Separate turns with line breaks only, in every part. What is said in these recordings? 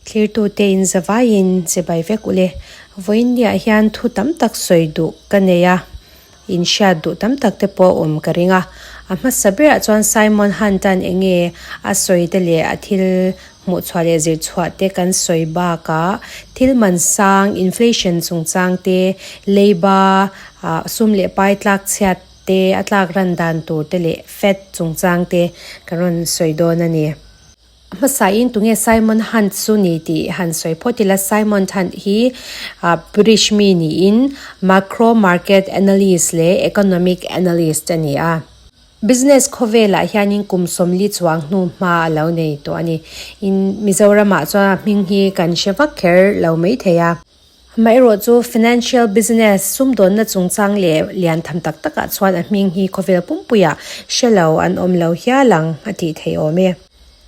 Thlirtute in zavaiin chibai vek ule. Vawiinniah hian thu tam tak sawi duh ka nei a, in hriat duh tam tak te pawh awm ka ring a. A hmasa berah chuan Simon Hunt-a'n eng nge a sawi te leh a thil hmuhchhuah leh zirchhuah te kan sawi bakah thil man sang, inflation chungchang te, leiba, sum leh pai tlak chhiat te, a tlak ran dan tur te leh Fed chungchang te kan rawn sawi dawn a ni. A hmasain tunge Simon Hunt chu ni tih han sawi phawt ila, Simon Hunt hi British mi niin Macro Market Analyst leh Economic Analyst a ni a. Business khawvelah hianin kum 40 chuang hnu hma a lo nei tawh a ni. In Mizoramah chuan a hming hi kan hre vak kher lo maithei a. Amaherawh chu Financial Business sumdawnna chungchang leh lian tham tak takah chuan a hming hi khawvel pumpuiah hre lo an awm lo hial ang a tih theih awm e.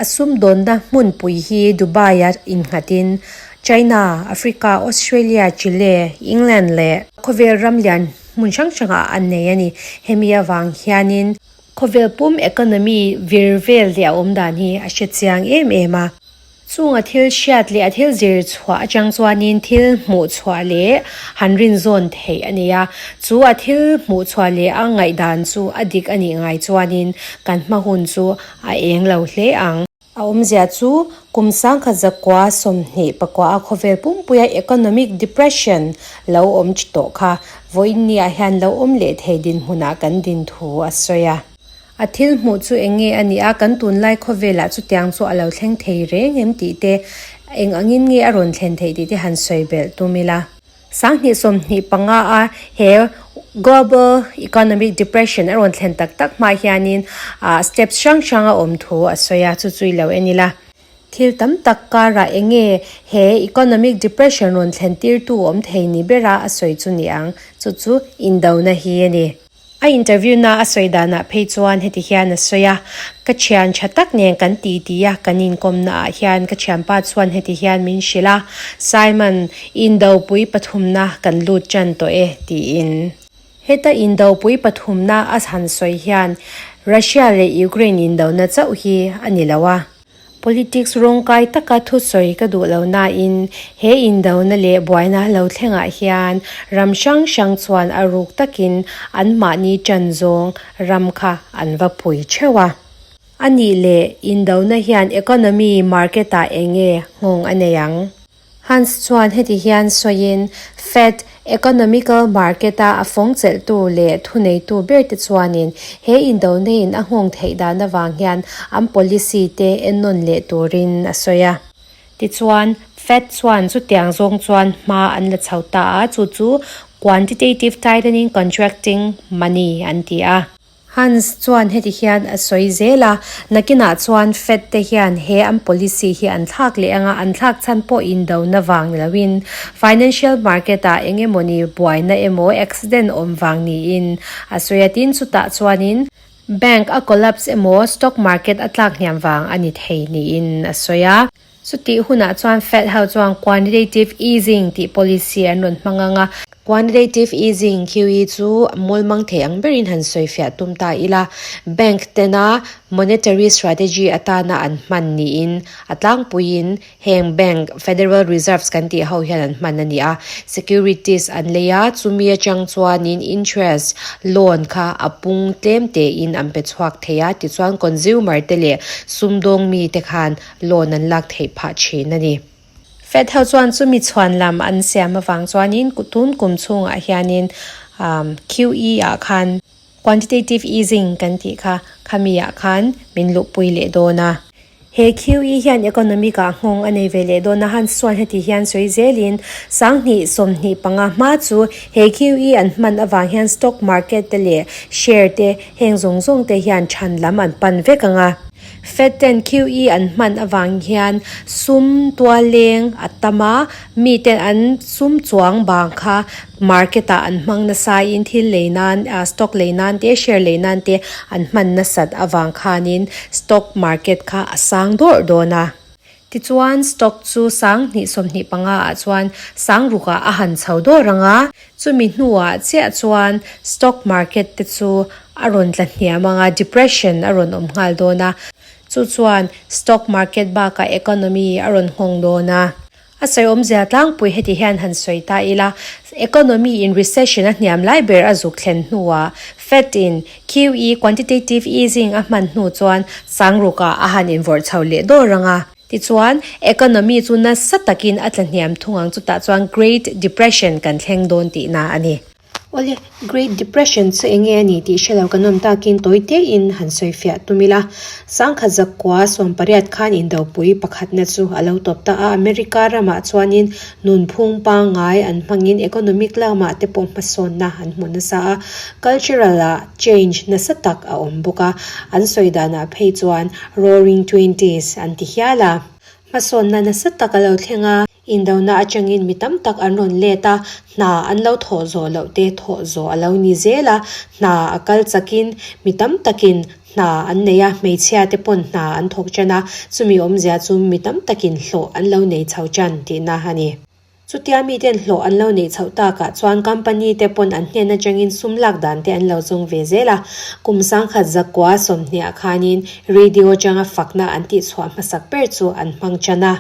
A sumdawnna hmunpui hi Dubai-a innghatin China, Africa, Australia, Chile, England leh khawvel ram lian hmun hrang hrangah an nei a ni. Hemi avang hianin khawvel pum economy vir vel leh a awm dan hi a hre chiang em em a. Chung a thil hriat leh a thil zir chhuah atang chuanin thil hmuh chhuah leh han rin zawn theih a ni a. Chu a thil hmuh chhuah leh a ngaihdan chu a dik a nih ngai chuanin kan hma hun chu a eng lo hle ang. A awmzia chu kum 1924 a khawvel pumpuia economic depression lo awm tawh kha vawiinniah hian lo awm leh thei dinhmunah kan din thu a sawi a. A thil hmuh chu eng nge a nih a, kan tunlai khawvelah chutiang chu a lo thleng thei reng em tih te, eng angin nge a rawn thlen theih tih te han sawi belh tum ila. 2025 a he Global Economic Depression a rawn thlen tak tak hma hianin steps hrang hrang a awm thu a sawi a, chu chu i lo en ila. Thil tam tak karah eng nge he Economic Depression rawn thlen tirtu awm thei ni bera a sawi chu ni ang, chu chu indona hi a ni. A interview na a sawi danah phei chuan heti hian a sawi a, Ka thian tha tak nen kan ti ti a, kan inkawmna ah hian ka thianpa chuan heti hian min hrilh a, Simon, indopui pathumna kan lut tan tawh e, tiin. Heta indopui pathumna a han sawi hian Russia leh Ukraine indona chauh hi a ni lo a. Politics rawngkai taka thusawi ka duh lo nain he indona leh buaina lo thlengah hian ram hrang hrang chuan a ruk takin anmahni ṭan zawng ram kha an va pui theuh a. A nih leh indona hian economy market-ah eng nge nghawng a nei ang? Hans chuan heti hian sawiin, Fed, economical market-a a fawng chelhtu leh thuneitu berte chuanin he indoneiin a nghawng theih dan avang hian an policy te ennawn leh turin a sawi a. Tichuan, Fed chuan chutiang zawng chuan hma an la chho ta a, chu chu quantitative tightening contracting money an ti a. Hans chuan heti hian a sawi zel a, Nakinah chuan Fed te hian he an policy hi an thlak leh anga an thlak chhan pawh indona vang ni loin financial market ah eng emawni buaina emaw accident awm vang niin a sawi a, tin chutah chuanin bank a collapse emaw stock market a tlak hniam vang a ni thei niin a sawi a. Chutih hunah chuan Fed ho chuan quantitative easing tih policy an rawn hmang ang a. Quantitative easing, QE, chu mawlmang thei ang berin han sawifiah tum ta ila, bank tena monetary strategy atana an hman niin a tlangpuiin heng bank, Federal Reserves kan tih ho hian an hman a ni a. Securities an lei a, chumi atang chuanin interest loan kha a pung tlem tein an pe chhuak thei a, tichuan consumer te leh sumdawng mite khan loan an lak theih phah thin a ni. Fed ho chuan chumi chhuan lam an siam avang chuanin tun kum chhungah hianin QE ah khan quantitative easing kan tih kha khami ah khan min luhpui leh dawn a. He QE hian economic ah nghawng a nei ve leh dawn a, Hans chuan heti hian sawi zelin 2025 hma chu he QE an hman avang hian stock market te leh share te heng zawng zawng te hian than lam an pan vek ang a. Fed ten QE an hman avang hian sum tualleng a tam a, miten an sum chuang bang kha market ah an hmang nasa in thil lei nan stock lei nan te share lei nan te an hman nasat avang khanin stock market kha a sang dawrh dawn a. Tichuan stock chu 2025 ah chuan sang rukah a han chho dawrh ang a, chumi hnuah chiah chuan stock market te chu. a rawn tla hniam ang a, depression a rawn awm nghal dawn a. Chu chuan stock market bakah economy a rawn nghawng dawn a. A sawi awmzia tlangpui heti hian han sawi ta ila, economy in recession a hniam lai ber a zuk thlen hnuah Fed in QE, quantitative easing, a hman hnu chuan sangrukah a han invawrh chho leh dawr ang a. Tichuan, economy chu nasa takin a tla hniam thung ang chutah chuan Great Depression kan thleng dawn tihna a ni. Awle, Great Depression chu eng nge a nih tih hre lo kan awm takin tawi tein han sawi fiah tum ila. Sangkhat zakua 18 khan indopui pakhatna chu a lo tawp ta a, America ramah chuanin nunphung pangngai an hmangin economic lamah te pawh hmasawnna an hmu nasa a, cultural ah change nasa tak a awm bawk a, an sawi danah phei chuan Roaring Twenties an ti hial a. Hmasawnna nasa tak a lo thleng a. Indona atangin mi tam tak an rawn let a, hna an lo thawh zawh loh te thawh zawh a lo ni zel a, hna a kal chakin mi tam takin hna an nei a, hmeichhia te pawn hna an thawk tan a, chumi awmzia chu mi tam takin hlawh an lo nei chho tan tihna a ni. Chutia miten hlawh an lo neih chhoh takah chuan company te pawn an hnen atangin sum lak dan te an lo zawng ve zel a, kum 1920 ah khanin radio atanga fakna an tihchhuah hmasak ber chu an hmang tan a.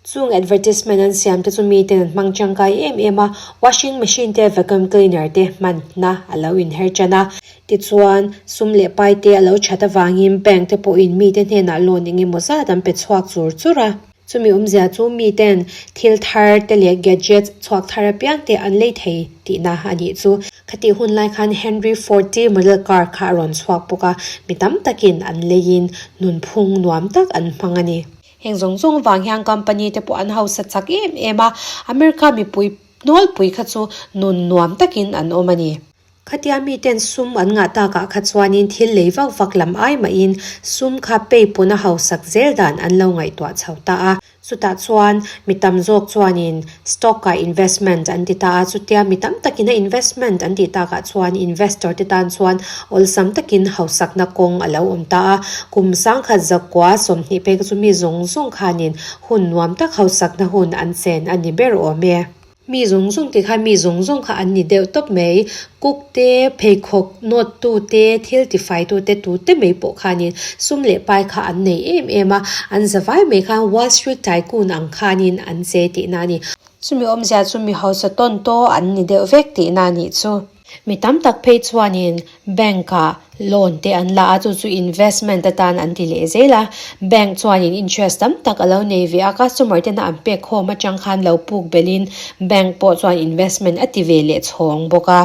Chung advertisement an siam te chu miten an hmang tangkai em em a, washing machine te vacuum cleaner te hmanna a lo inher tan a. Tichuan, sum leh pai te a lo that avangin bank te pawhin mite hnenah loan eng emaw zat an pe chhuak chur chur a. Chumi awmzia chu miten thil thar te leh gadgets chhuak thar apiang te an lei thei tihna a nih chu. Khatih hun lai khan Henry Ford T model car kha a rawn chhuak bawk a, mi tam takin an leiin nunphung nuam tak an hmang a ni. Heng zawng zawng vang hian company te pawh an hausa chak em em a, America mipui nawlpui kha chu nun nuam takin an awm a ni. Khatia miten sum an ngah takah kha chuanin thil lei vak vak lam ai mahin sum kha pay pawn a hausak zel dan an lo ngaihtuah chho ta a. Chutah chuan mi tam zawk chuanin stock ah investment an ti ta a, chutia mi tam takin a investment an tih takah chuan investor te tan chuan awlsam takin hausakna kawng a lo awm ta a, kum 1920 pek chu mi zawng zawng khanin hun nuam tak hausakna hun an chen a ni ber awm e. Mi zawng zawng tih kha mi zawng zawng kha an ni deuh tawp mai, cook te, pheikhawk nawt tu te, thil tifai tu te, tu te mai pawh khanin sum leh pai kha an nei em em a, an zavai mai khan Wall Street Tycoon ang khanin an che tihna a ni. Chumi awmzia chu mi hausa tawn taw an ni deuh vek tihna a nih chu. Mi tam tak phei chuanin bank ah loan te an la a, chu chu investment atan an ti leh zel a. Bank chuanin interest tam tak a lo nei ve a, customer tena an pek khawm atang khan lo puk belhin bank pawh chuan investment a ti ve leh chhawng bawk a.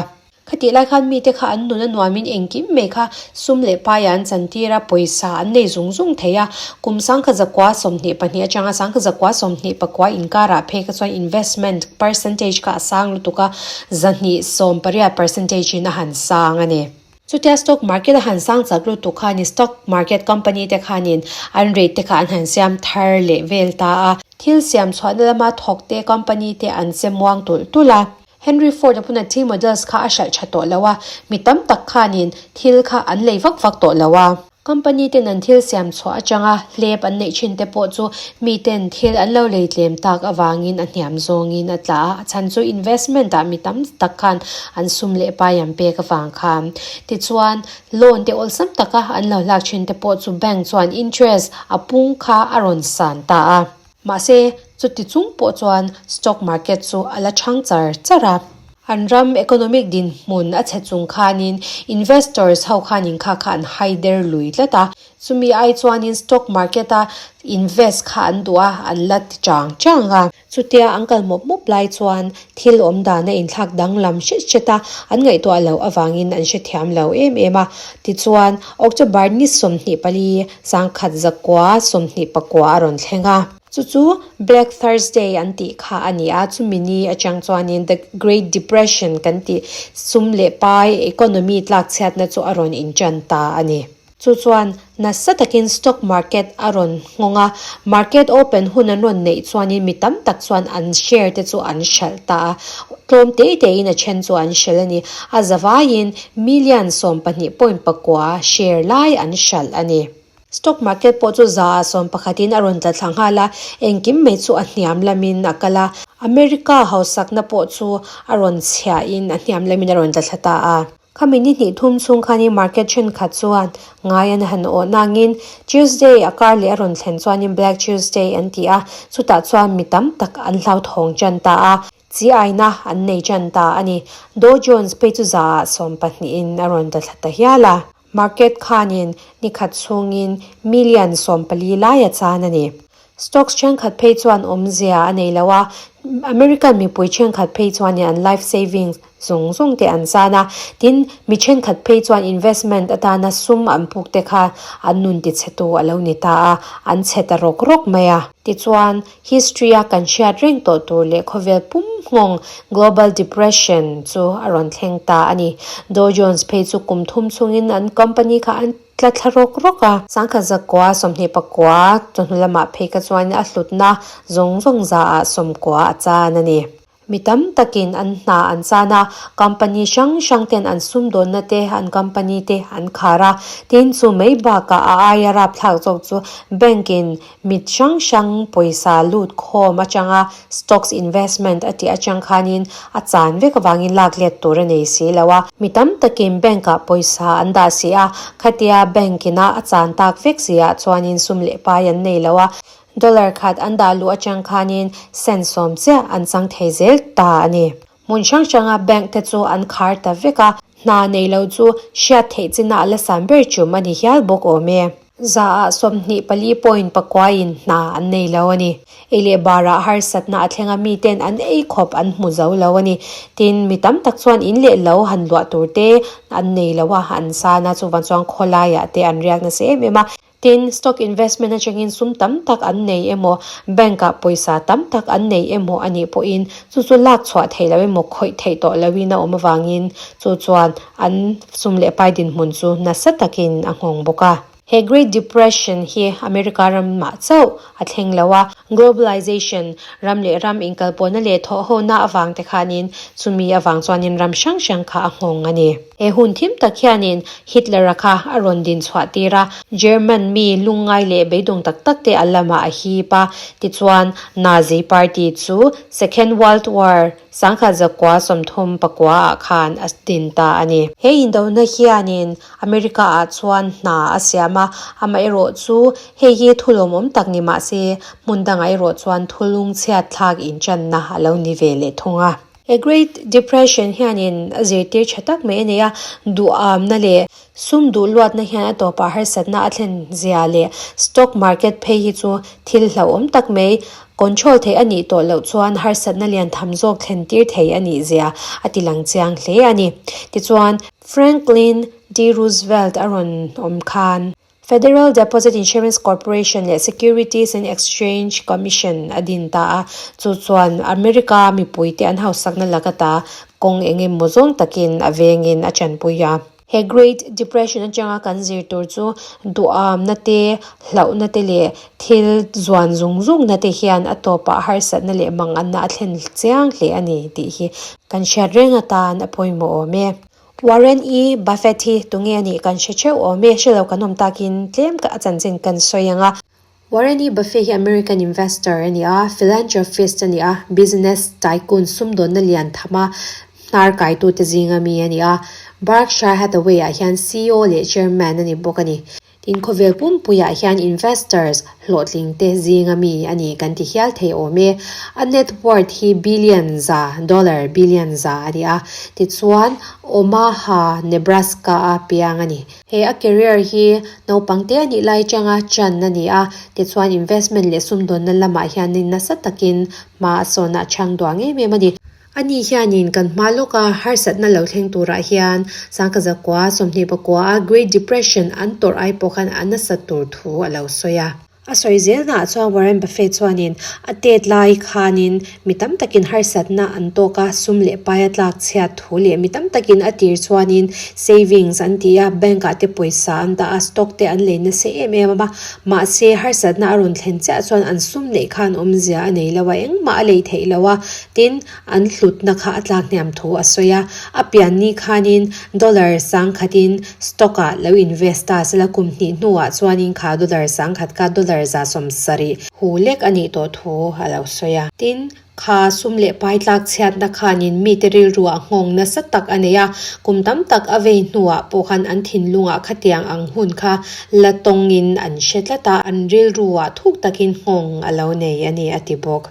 Khatih lai khan mite kha an nun a nuamin engkim mai kha sum leh paia an chantir a, pawisa an nei zung zung thei a. Kum 1922 atanga 1929 inkarah phei kha chuan investment percentage kha a sang lutuk a, 280 percentage in a han sang a ni. Chutia stock market a han sang chak lutuk khanin stock market company te khanin an rate te kha an han siam thar leh vel ta a. Thil siam chhuahna lama thawk te company te an che muang tulh tulh a. Henry Ford a hmuna T models kha a hralh tha tawh lo a, mi tam tak khanin thil kha an lei vak vak tawh lo a. Company ten an thil siam chhuah atanga hlep an neih thin te pawh chu mi ten thil an lo lei tlem tak avangin a hniam zawngin a tla a, a chhan chu investment ah mi tam tak khan an sum leh pai an pek avang khan. Tichuan, loan te awlsam taka an lo hlak thin te pawh chu bank chuan interest a pung kha a rawn san ta a. Mahse, chuti chung pawh chuan stock market chu a la chhang char char a. An ram economic dinhmun a chhe chung khanin investors ho khanin kha kha an haider lui tlat a. Chumi ai chuanin stock market a invest kha an duh a, an la ti chang chang a. Chutia an kal mawp mawp lai chuan thil awm dan a inthlak danglam hret hret a, an ngaihtuah loh avangin an hrethiam lo em em a. Tichuan, October ni 24, 1929 a rawn thleng a. Chu chu Black Thursday an tih kha a ni a, chumi ni atang chuanin The Great Depression kan tih sum leh pai economy tlakchhiatna chu a rawn intan ta a ni. Chu chuan nasa takin stock market a rawn nghawng a, market open hun an rawn neih chuanin mi tam tak chuan an share te chu an hralh ta a, tlawm te tein a then chu an hralh a ni. A zavaiin million 12 point pakua share lai an hralh a ni. Stock market pawh chu za ah sawmpakhatin a rawn tla thla nghal a, engkim mai chu a hniam lamin a kal a. America hausakna pawh chu a rawn chhiahin a hniam lamin a rawn tla thla ta a. Khami ni hnih thum chhung khanin market thenkhat chuan ngai an han awh nangin Tuesday a kar leh a rawn thlen chuanin Black Tuesday an ti a, chutah chuan mi tam tak an hlauthawng tan ta a, chi aina an nei tan ta a ni. Dow Jones phei chu zaah sawmpahnihin a rawn tla thla ta hial a. Market khanin ni khat chhungin million 14 lai a chan a ni. Stocks thenkhat phei chuan awmzia a nei lo a, American mipui thenkhat phei chuanin an life savings zawng zawng te an chan a, tin mi thenkhat phei chuan investment atana sum an puk te kha an nun tichhetu a lo ni ta a, an chhe ta rawk rawk mai a. Tichuan, history a kan hriat reng tawh tur leh khawvel pum nghawng Global Depression chu a rawn thleng ta a ni. Dow Jones phei chu kum thum chungin an company kha an tla thla rawk rawk a. Sangkhat zakua 29 chawhnu lamah phei kha chuan a hlutna zawng zawng zaah 90 a chan a ni. Mi tam takin an hna an chan a, company hrang hrang ten an sumdawnna te, an company te an khar a. Tin, chu mai bakah a aia rapthlak zawk chu bank in mi hrang hrang pawisa lut khawm atanga stocks investment a tih atang khanin a chan vek avangin lak let tur a nei si lo a. Mi tam takin bank ah pawisa an dah si a, khatia bank ina a chan tak vek si ah chuanin sum leh pai an nei lo a. Dollar khat an dah luh atang khanin cent 10 chiah an chang thei zel ta a ni. Hmun hrang hranga bank te chu an khar ta vek a, hna nei lo chu hriat theih chinah a la san ber chum a ni hial bawk awm e. Zaah 24 point pakuain hna an nei lo a ni. Ei leh barah harsatna a thleng a miten an ei khawp an hmu zo lo a ni. Tin, mi tam tak chuan in leh lo han luah tur te an nei lo a, an san a, chuvang chuan khawlaiah te an riak nasa em em a. Tin, stock investment atangin sum tam tak an nei emaw, bank ah pawisa tam tak an nei emaw a nih pawhin chu chu lak chhuah theih loh emaw khawih theih tawh lohin a awm avangin chu chuan an sum leh pai dinhmun chu nasa takin a nghawng bawk a. He Great Depression hi America ramah chauh a thleng lo a, globalization, ram leh ram inkalpawhna leh thawhhona avang te khanin chumi avang chuanin ram hrang hrang kha a nghawng a ni. He hun thim tak hianin Hitler-a kha a rawn din chhuah tir a, German mi lungngai leh beidawng tak tak te a lamah a hip a, tichuan Nazi Party chu Second World War 1939 ah khan a din ta a ni. He indona hianin America ah chuan hna a siam a, amaherawh chu hei hi thu lawmawm tak ni mah se hmun dangah erawh chuan thu lungchhiat thlak inchanna a lo ni ve leh thung a. He Great Depression hianin a zirtir tha tak mai a nei a, duhamna leh sum duh luatna hian a tawpah harsatna a thlen zia leh stock market phei hi chu thil hlauhawm tak mai control theih a nih tawh loh chuan harsatna lian tham zawk thlen tir thei a nih zia a ti lang chiang hle a ni. Tichuan, Franklin D. Roosevelt a rawn awm khan Federal Deposit Insurance Corporation leh Securities and Exchange Commission a din ta a, chu chuan America mipuite an hausakna laka ta kawng eng emaw zawng takin a vengin a chanpui a. He Great Depression atanga kan zir tur chu duhamna te, hlauhna te leh thil zuan zung zungna te hian a tawpah harsatna leh manganna a thlen chiang hle a ni tih hi kan hriat reng atan a pawimawh awm e. Warren E. Buffett hi tunge a nih kan hre theuh awm e, hre lo kan awm takin tlem a chanchin kan sawi ang a. Warren E. Buffett hi American investor a ni a, philanthropist a ni a, business tycoon sumdawnna lian tham a hnar kaitute zinga mi a ni a. Berkshire Hathaway-ah hian CEO leh chairman a ni bawk a ni. Tin, khawvel pumpuiah hian investors hlawhtling te zinga mi a ni kan ti hial thei awm e. A net worth hi billion za, dollar billion za a ni a. Tichuan, Omaha, Nebraska-a piang a ni. He a career hi naupang te a nih lai atanga chan a ni a. Tichuan, investment leh sumdawnna lamah hianin nasa takin hma a sawn a chhang duang em em a ni. Ani hianin kan hma lawka harsatna lo thleng turah hian 1929 a Great Depression an tawrh ai pawh khan a nasat tur thu a lo sawi a. A sawi zelnaah chuan Warren Buffett chuanin a tet lai khanin mi tam takin harsatna an tawk a, sum leh pai a tlak chhiat thu leh mi tam takin a tir chuanin savings an ti a, bank ah te pawisa an dah a, stock te an lei nasa em em a, mahse harsatna a rawn thlen chiah chuan an sum neih khan awmzia a nei lo a, engmah a lei theih lo a. Tin, an hlutna kha a tlak hniam thu a sawi a. A pian ni khanin dollar sangkhatin stock ah lo invest ta sela kum hnih hnuah chuanin kha dollar sangkhat kha dollar 70 hu lek a nih tawh thu a lo sawi a. Tin, Kha sum leh pai tlak chhiatna khanin mite rilruah nghawng nasa tak a nei a, kum tam tak a vei hnuah pawh khan an thinlungah khatiang ang hun kha la tawngin an hre tlat a, an rilruah thuk takin nghawng a lo nei a ni, a ti bawk.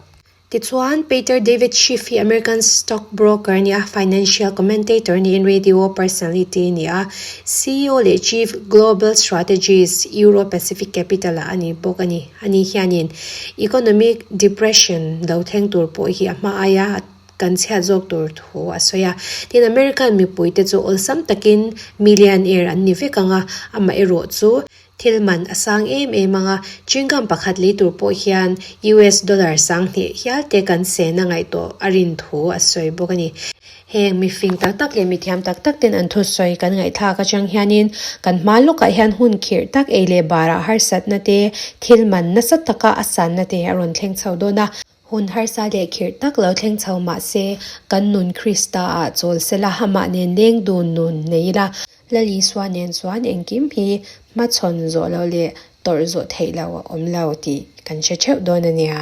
Tichuan, Peter David Schiff hi American stock broker a ni a, financial commentator niin radio personality a ni a, ceo leh Chief Global Strategist Euro Pacific Capital-ah a ni bawk a ni. Ani hianin economic depression lo thleng tur pawh hi a hma aia kan chhiat zawk tur thu a sawi a. Tin, American mipuite chu awlsam takin millionaire an ni vek ang a, amaherawh chu Thil man a sang em em ang a, chewing gum pakhat lei tur pawh hian US dollar 2000 hial te kan sen a ngaihtuah a rin thu a sawi bawk a ni. Heng mifing tak tak leh mithiam tak tak ten an thusawi kan ngaihthlak atang hianin kan hma lawkah hian hun khirh tak ei leh barah harsatna te, thil man nasa taka a sanna te a rawn thleng chho dawn a. Hun harsa leh khirh tak lo thleng chho mah se, kan nun Krista ah chawl sela, amah nen leng dun nun nei ila. Lal Isua nen chuan engkim hi hmachhawn zawh loh leh tawrh zawh theih loh a awm lo tih kan hre theuh dawn a nia.